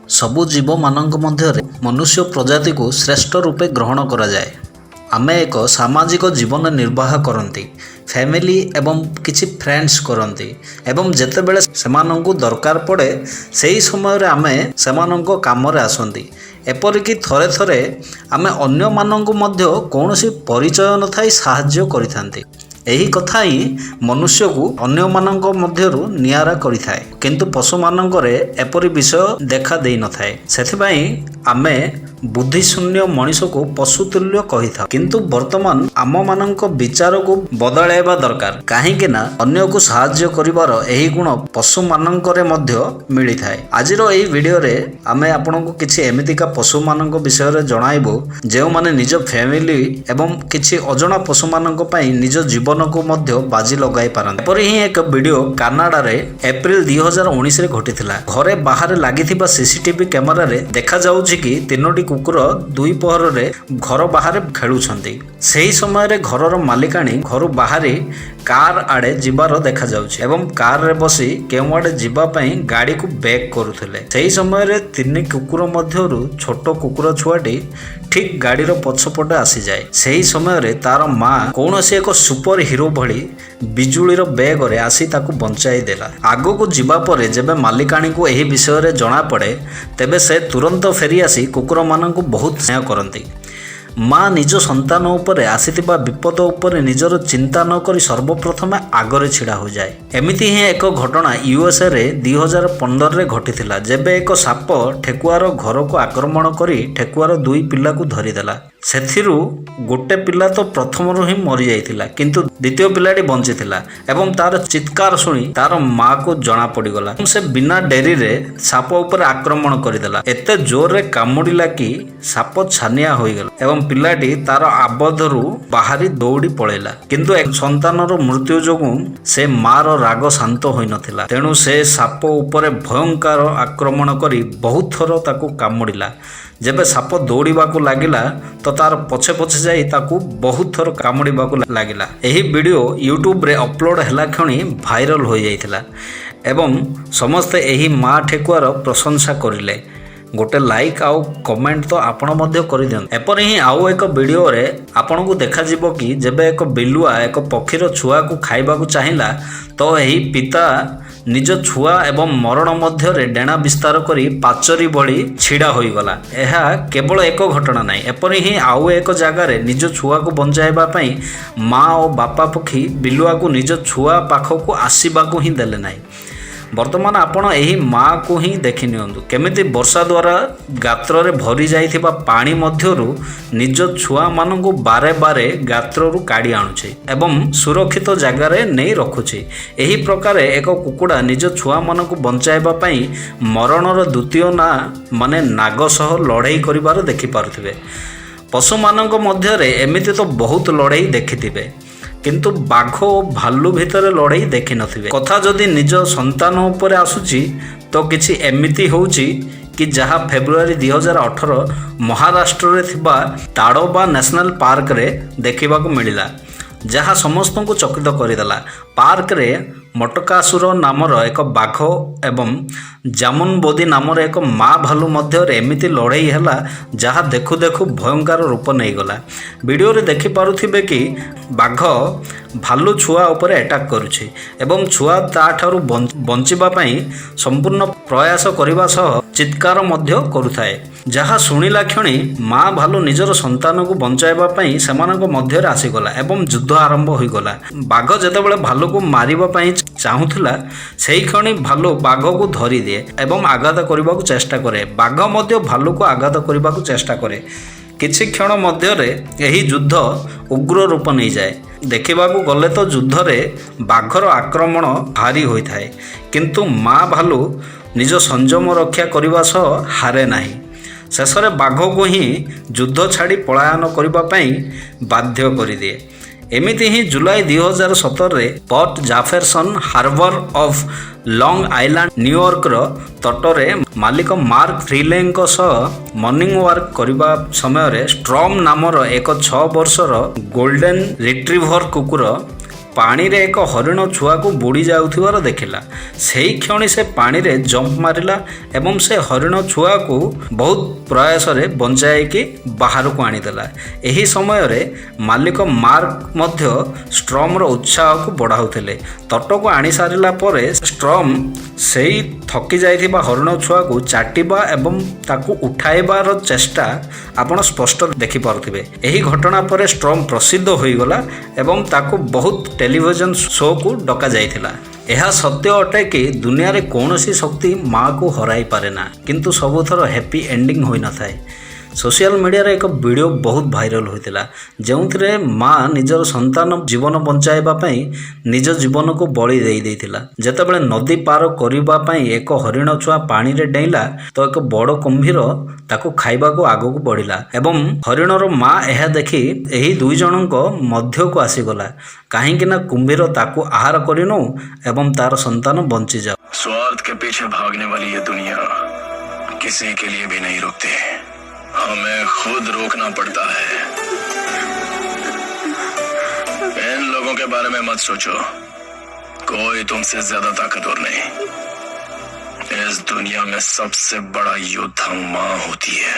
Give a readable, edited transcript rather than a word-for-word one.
ସବୁ ଜୀବମାନଙ୍କ ମଧ୍ୟରେ ମନୁଷ୍ୟ ପ୍ରଜାତିକୁ ଶ୍ରେଷ୍ଠ ରୂପେ ଗ୍ରହଣ କରାଯାଏ। ଆମେ ଏକ ସାମାଜିକ ଜୀବନ ନିର୍ବାହ କରନ୍ତି, ଫ୍ୟାମିଲି ଏବଂ କିଛି ଫ୍ରେଣ୍ଡସ୍ କରନ୍ତି ଏବଂ ଯେତେବେଳେ ସେମାନଙ୍କୁ ଦରକାର ପଡ଼େ, ସେହି ସମୟରେ ଆମେ ସେମାନଙ୍କ କାମରେ ଆସନ୍ତି। ଏପରିକି ଥରେ ଥରେ ଆମେ ଅନ୍ୟମାନଙ୍କୁ ମଧ୍ୟ କୌଣସି ପରିଚୟ ନଥାଇ ସାହାଯ୍ୟ କରିଥାନ୍ତି। ଏହି କଥା ହିଁ ମନୁଷ୍ୟକୁ ଅନ୍ୟମାନଙ୍କ ମଧ୍ୟରୁ ନିଆରା କରିଥାଏ। କିନ୍ତୁ ପଶୁମାନଙ୍କରେ ଏପରି ବିଷୟ ଦେଖା ଦେଇନଥାଏ। ସେଥିପାଇଁ ଆମେ ବୁଦ୍ଧିଶୂନ୍ୟ ମଣିଷକୁ ପଶୁତୁଲ୍ୟ କହିଥାଉ। କିନ୍ତୁ ବର୍ତ୍ତମାନ ଆମମାନଙ୍କ ବିଚାରକୁ ବଦଳାଇବା ଦରକାର, କାହିଁକି ନା ଅନ୍ୟକୁ ସାହାଯ୍ୟ କରିବାର ଏହି ଗୁଣ ପଶୁମାନଙ୍କରେ ମଧ୍ୟ ମିଳିଥାଏ। ଆଜିର ଏହି ଭିଡ଼ିଓରେ ଆମେ ଆପଣଙ୍କୁ କିଛି ଏମିତିକା ପଶୁମାନଙ୍କ ବିଷୟରେ ଜଣାଇବୁ, ଯେଉଁମାନେ ନିଜ ଫ୍ୟାମିଲି ଏବଂ କିଛି ଅଜଣା ପଶୁମାନଙ୍କ ପାଇଁ ନିଜ ଜୀବନକୁ ମଧ୍ୟ ବାଜି ଲଗାଇ ପାରନ୍ତି। ଏପରି ହିଁ ଏକ ଭିଡ଼ିଓ କାନାଡାରେ ଏପ୍ରିଲ 2019ରେ ଘଟିଥିଲା। ଘରେ ବାହାରେ ଲାଗିଥିବା ସିସିଟିଭି କ୍ୟାମେରାରେ ଦେଖାଯାଉଛି କି ତିନୋଟି କୁକୁର ଦୁଇ ପହରରେ ଘର ବାହାରେ ଖେଳୁଛନ୍ତି। ସେହି ସମୟରେ ଘରର ମାଲିକାଣୀ ଘରୁ ବାହାରି କାର ଆଡ଼େ ଯିବାର ଦେଖାଯାଉଛି ଏବଂ କାରରେ ବସି କେଉଁଆଡ଼େ ଯିବା ପାଇଁ ଗାଡ଼ିକୁ ବ୍ୟାକ୍ କରୁଥିଲେ। ସେହି ସମୟରେ ତିନି କୁକୁର ମଧ୍ୟରୁ ଛୋଟ କୁକୁର ଛୁଆଟି ଠିକ୍ ଗାଡ଼ିର ପଛପଟେ ଆସିଯାଏ। ସେହି ସମୟରେ ତାର ମା କୌଣସି ଏକ ସୁପର ହିରୋ ଭଳି ବିଜୁଳିର ବେଗରେ ଆସି ତାକୁ ବଞ୍ଚାଇ ଦେଲା। ଆଗକୁ ଯିବା ପରେ ଯେବେ ମାଲିକାଣୀକୁ ଏହି ବିଷୟରେ ଜଣାପଡ଼େ, ତେବେ ସେ ତୁରନ୍ତ ଫେରି ଆସି କୁକୁରମାନଙ୍କୁ ବହୁତ ସ୍ନେହ କରନ୍ତି। ମା ନିଜ ସନ୍ତାନ ଉପରେ ଆସିଥିବା ବିପଦ ଉପରେ ନିଜର ଚିନ୍ତା ନ କରି ସର୍ବପ୍ରଥମେ ଆଗରେ ଛିଡ଼ା ହୋଇଯାଏ। ଏମିତି ହିଁ ଏକ ଘଟଣା ୟୁଏସ୍ଏରେ 2015ରେ ଘଟିଥିଲା, ଯେବେ ଏକ ସାପ ଠେକୁଆର ଘରକୁ ଆକ୍ରମଣ କରି ଠେକୁଆର ଦୁଇ ପିଲାକୁ ଧରିଦେଲା। ସେଥିରୁ ଗୋଟେ ପିଲା ତ ପ୍ରଥମରୁ ହିଁ ମରିଯାଇଥିଲା, କିନ୍ତୁ ଦ୍ୱିତୀୟ ପିଲାଟି ବଞ୍ଚିଥିଲା ଏବଂ ତାର ଚିତ୍କାର ଶୁଣି ତାର ମାକୁ ଜଣା ପଡ଼ିଗଲା ଏବଂ ସେ ବିନା ଡେରିରେ ସାପ ଉପରେ ଆକ୍ରମଣ କରିଦେଲା। ଏତେ ଜୋରରେ କାମୁଡ଼ିଲା କି ସାପ ଛାନିଆ ହୋଇଗଲା ଏବଂ ପିଲାଟି ତାର ଆବଦ୍ଧରୁ ବାହାରି ଦୌଡ଼ି ପଳେଇଲା। କିନ୍ତୁ ଏକ ସନ୍ତାନର ମୃତ୍ୟୁ ଯୋଗୁଁ ସେ ମାର ରାଗ ଶାନ୍ତ ହୋଇନଥିଲା। ତେଣୁ ସେ ସାପ ଉପରେ ଭୟଙ୍କର ଆକ୍ରମଣ କରି ବହୁତ ଥର ତାକୁ କାମୁଡ଼ିଲା। ଯେବେ ସାପ ଦୌଡ଼ିବାକୁ ଲାଗିଲା, ତ ତାର ପଛେ ପଛେ ଯାଇ ତାକୁ ବହୁତ ଥର କାମୁଡ଼ିବାକୁ ଲାଗିଲା। ଏହି ଭିଡ଼ିଓ ୟୁଟ୍ୟୁବରେ ଅପଲୋଡ଼ ହେଲା କ୍ଷଣି ଭାଇରାଲ ହୋଇଯାଇଥିଲା ଏବଂ ସମସ୍ତେ ଏହି ମା ଠେକୁଆର ପ୍ରଶଂସା କରିଲେ। ଗୋଟେ ଲାଇକ୍ ଆଉ କମେଣ୍ଟ ତ ଆପଣ ମଧ୍ୟ କରିଦିଅନ୍ତୁ। ଏପରି ହିଁ ଆଉ ଏକ ଭିଡ଼ିଓରେ ଆପଣଙ୍କୁ ଦେଖାଯିବ କି ଯେବେ ଏକ ବିଲୁଆ ଏକ ପକ୍ଷୀର ଛୁଆକୁ ଖାଇବାକୁ ଚାହିଁଲା, ତ ଏହି ପିତା ନିଜ ଛୁଆ ଏବଂ ମରଣ ମଧ୍ୟରେ ଡେଣା ବିସ୍ତାର କରି ପାଚେରୀ ଭଳି ଛିଡ଼ା ହୋଇଗଲା। ଏହା କେବଳ ଏକ ଘଟଣା ନାହିଁ। ଏପରି ହିଁ ଆଉ ଏକ ଜାଗାରେ ନିଜ ଛୁଆକୁ ବଞ୍ଚାଇବା ପାଇଁ ମା ଓ ବାପା ପକ୍ଷୀ ବିଲୁଆକୁ ନିଜ ଛୁଆ ପାଖକୁ ଆସିବାକୁ ହିଁ ଦେଲେ ନାହିଁ। ବର୍ତ୍ତମାନ ଆପଣ ଏହି ମାଆକୁ ହିଁ ଦେଖି ନିଅନ୍ତୁ, କେମିତି ବର୍ଷା ଦ୍ୱାରା ଗାତ୍ରରେ ଭରି ଯାଇଥିବା ପାଣି ମଧ୍ୟରୁ ନିଜ ଛୁଆମାନଙ୍କୁ ବାରେ ବାରେ ଗାତ୍ରରୁ କାଢ଼ି ଆଣୁଛି ଏବଂ ସୁରକ୍ଷିତ ଜାଗାରେ ନେଇ ରଖୁଛି। ଏହି ପ୍ରକାରେ ଏକ କୁକୁଡ଼ା ନିଜ ଛୁଆମାନଙ୍କୁ ବଞ୍ଚାଇବା ପାଇଁ ମରଣର ଦ୍ୱିତୀୟ ନାଁ ମାନେ ନାଗ ସହ ଲଢ଼େଇ କରିବାର ଦେଖିପାରୁଥିବେ। ପଶୁମାନଙ୍କ ମଧ୍ୟରେ ଏମିତି ତ ବହୁତ ଲଢ଼େଇ ଦେଖିଥିବେ, କିନ୍ତୁ ବାଘ ଓ ଭାଲୁ ଭିତରେ ଲଢ଼େଇ ଦେଖିନଥିବେ। କଥା ଯଦି ନିଜ ସନ୍ତାନ ଉପରେ ଆସୁଛି, ତ କିଛି ଏମିତି ହେଉଛି କି ଯାହା ଫେବୃଆରୀ 2018 ମହାରାଷ୍ଟ୍ରରେ ଥିବା ତାଡ଼ୋବା ନ୍ୟାସନାଲ ପାର୍କରେ ଦେଖିବାକୁ ମିଳିଲା, ଯାହା ସମସ୍ତଙ୍କୁ ଚକିତ କରିଦେଲା। ପାର୍କରେ ମଟକାସୁର ନାମର ଏକ ବାଘ ଏବଂ ଜାମୁନବୋଦି ନାମର ଏକ ମା ଭାଲୁ ମଧ୍ୟରେ ଏମିତି ଲଢ଼େଇ ହେଲା, ଯାହା ଦେଖୁ ଦେଖୁ ଭୟଙ୍କର ରୂପ ନେଇଗଲା। ଭିଡ଼ିଓରେ ଦେଖିପାରୁଥିବେ କି ବାଘ ଭାଲୁ ଛୁଆ ଉପରେ ଆଟାକ୍ କରୁଛି ଏବଂ ଛୁଆ ତାଠାରୁ ବଞ୍ଚିବା ପାଇଁ ସମ୍ପୂର୍ଣ୍ଣ ପ୍ରୟାସ କରିବା ସହ ଚିତ୍କାର ମଧ୍ୟ କରୁଥାଏ, ଯାହା ଶୁଣିଲା କ୍ଷଣି ମା ଭାଲୁ ନିଜର ସନ୍ତାନକୁ ବଞ୍ଚାଇବା ପାଇଁ ସେମାନଙ୍କ ମଧ୍ୟରେ ଆସିଗଲା ଏବଂ ଯୁଦ୍ଧ ଆରମ୍ଭ ହୋଇଗଲା। ବାଘ ଯେତେବେଳେ ଭାଲୁକୁ ମାରିବା ପାଇଁ ଚାହୁଁଥିଲା, ସେହି କ୍ଷଣି ଭାଲୁ ବାଘକୁ ଧରିଦିଏ ଏବଂ ଆଘାତ କରିବାକୁ ଚେଷ୍ଟା କରେ। ବାଘ ମଧ୍ୟ ଭାଲୁକୁ ଆଘାତ କରିବାକୁ ଚେଷ୍ଟା କରେ। କିଛି କ୍ଷଣ ମଧ୍ୟରେ ଏହି ଯୁଦ୍ଧ ଉଗ୍ର ରୂପ ନେଇଯାଏ। ଦେଖିବାକୁ ଗଲେ ତ ଯୁଦ୍ଧରେ ବାଘର ଆକ୍ରମଣ ଭାରି ହୋଇଥାଏ, କିନ୍ତୁ ମା ଭାଲୁ ନିଜ ସଂଯମ ରକ୍ଷା କରିବା ସହ ହାରେ ନାହିଁ। ଶେଷରେ ବାଘକୁ ହିଁ ଯୁଦ୍ଧ ଛାଡ଼ି ପଳାୟନ କରିବା ପାଇଁ ବାଧ୍ୟ କରିଦିଏ। ଏମିତି ହିଁ July 2017ରେ port ଜାଫେରସନ୍ harbour of long island, ନ୍ୟୁୟର୍କର ତଟରେ ମାଲିକ ମାର୍କ ଫ୍ରିଲେଙ୍କ ସହ ମର୍ଣ୍ଣିଂ ୱାକ୍ କରିବା ସମୟରେ ଷ୍ଟ୍ରମ୍ ନାମର ଏକ 6 ବର୍ଷର ଗୋଲ୍ଡେନ୍ ରିଟ୍ରିଭର କୁକୁର ପାଣିରେ ଏକ ହରିଣ ଛୁଆକୁ ବୁଡ଼ି ଯାଉଥିବାର ଦେଖିଲା। ସେହି କ୍ଷଣି ସେ ପାଣିରେ ଜମ୍ପ ମାରିଲା ଏବଂ ସେ ହରିଣ ଛୁଆକୁ ବହୁତ ପ୍ରୟାସରେ ବଞ୍ଚାଇକି ବାହାରକୁ ଆଣିଦେଲା। ଏହି ସମୟରେ ମାଲିକ ମାର୍କ ମଧ୍ୟ ଷ୍ଟ୍ରମର ଉତ୍ସାହକୁ ବଢ଼ାଉଥିଲେ। ତଟକୁ ଆଣିସାରିଲା ପରେ ଷ୍ଟ୍ରମ ସେଇ ଥକି ଯାଇଥିବା ହରିଣ ଛୁଆକୁ ଚାଟିବା ଏବଂ ତାକୁ ଉଠାଇବାର ଚେଷ୍ଟା ଆପଣ ସ୍ପଷ୍ଟ ଦେଖିପାରୁଥିବେ। ଏହି ଘଟଣା ପରେ ଷ୍ଟ୍ରମ ପ୍ରସିଦ୍ଧ ହୋଇଗଲା ଏବଂ ତାକୁ ବହୁତ ଟେଲିଭିଜନ ଶୋକୁ ଡକାଯାଇଥିଲା। ଏହା ସତ୍ୟ ଅଟେ କି ଦୁନିଆରେ କୌଣସି ଶକ୍ତି ମାଆକୁ ହରାଇ ପାରେ ନା, କିନ୍ତୁ ସବୁଥର ହ୍ୟାପି ଏଣ୍ଡିଂ ହୋଇନଥାଏ। ସୋସିଆଲ ମିଡ଼ିଆରେ ଏକ ଭିଡ଼ିଓ ବହୁତ ଭାଇରାଲ ହୋଇଥିଲା, ଯେଉଁଥିରେ ମା ନିଜର ସନ୍ତାନ ଜୀବନ ବଞ୍ଚାଇବା ପାଇଁ ନିଜ ଜୀବନକୁ ବଳି ଦେଇ ଦେଇଥିଲା। ଯେତେବେଳେ ନଦୀ ପାର କରିବା ପାଇଁ ଏକ ହରିଣ ଛୁଆ ପାଣିରେ ଡେଇଁଲା, ତ ଏକ ବଡ଼ କୁମ୍ଭୀର ତାକୁ ଖାଇବାକୁ ଆଗକୁ ବଢ଼ିଲା ଏବଂ ହରିଣର ମା ଏହା ଦେଖି ଏହି ଦୁଇ ଜଣଙ୍କ ମଧ୍ୟକୁ ଆସିଗଲା, କାହିଁକି ନା କୁମ୍ଭୀର ତାକୁ ଆହାର କରିନଉ ଏବଂ ତାର ସନ୍ତାନ ବଞ୍ଚିଯାଉ। स्वार्थ के पीछे भागने वाली ये दुनिया किसी के लिए भी नहीं रुकती। हमें खुद रोकना पड़ता है। इन लोगों के बारे में मत सोचो। कोई तुमसे ज्यादा ताकतवर नहीं। इस दुनिया में सबसे बड़ा योद्धा माँ होती है।